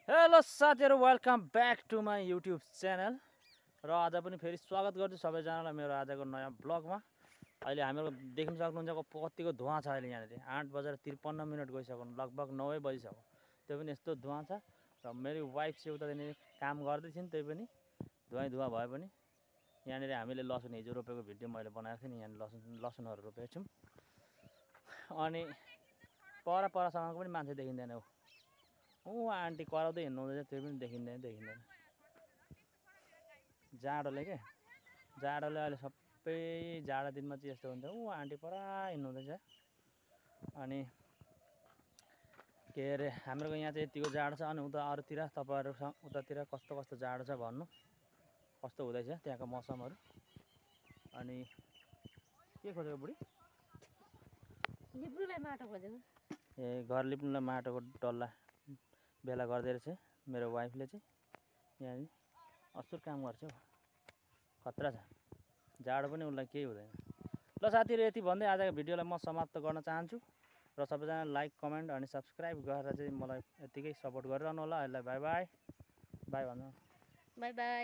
Hello साथीहरु, welcome back to my YouTube channel. र आज पनि फेरि स्वागत गर्छु सबैजनालाई मेरो आजको नयाँ ब्लगमा। अहिले हामीहरू देख्न सक्नुहुन्छ कतिको धुवा छ। अहिले यहाँनिर 8:53 गइसक्यो, लगभग 9 बजिसक्यो। त्यो पनि यस्तो धुवा छ। र मेरो वाइफ चाहिँ उतादेखि काम गर्दै थिइन्, त्यही पनि धुवा भए पनि यहाँनिर हामीले लसुन हिजो रोपेको भिडियो मैले बनाएको थिएँ नि। यहाँ लसुनहरू रोपेको छौँ। अनि परसम्मको पनि मान्छे देखिँदैन। आन्टी कराउँदै हिँड्नु हुँदैछ, त्यो पनि देखिँदैन। जाडोले अहिले सबै जाडो दिनमा चाहिँ यस्तो हुन्छ। आन्टी परा हिँड्नु हुँदैछ। अनि के अरे हाम्रो यहाँ चाहिँ यतिको जाडो छ। अनि उता अरूतिर तपाईँहरूसँग उतातिर कस्तो जाडो छ भन्नु, कस्तो हुँदैछ त्यहाँको मौसमहरू। अनि के खोजेको बुढी? लिप्नुलाई माटो खोजेको। ए, घर लिप्नुलाई माटोको डल्ला बेला गर्दै रहेछ मेरो वाइफले चाहिँ। यहाँ असुर काम गर्छ हौ, खतरा छ। जाडो पनि उसलाई केही हुँदैन। ल साथीहरू, यति भन्दै आजको भिडियोलाई म समाप्त गर्न चाहन्छु। र सबैजना लाइक, कमेन्ट अनि सब्सक्राइब गरेर चाहिँ मलाई यतिकै सपोर्ट गरिरहनु होला। अहिले बाई बाई भन्नु। By by.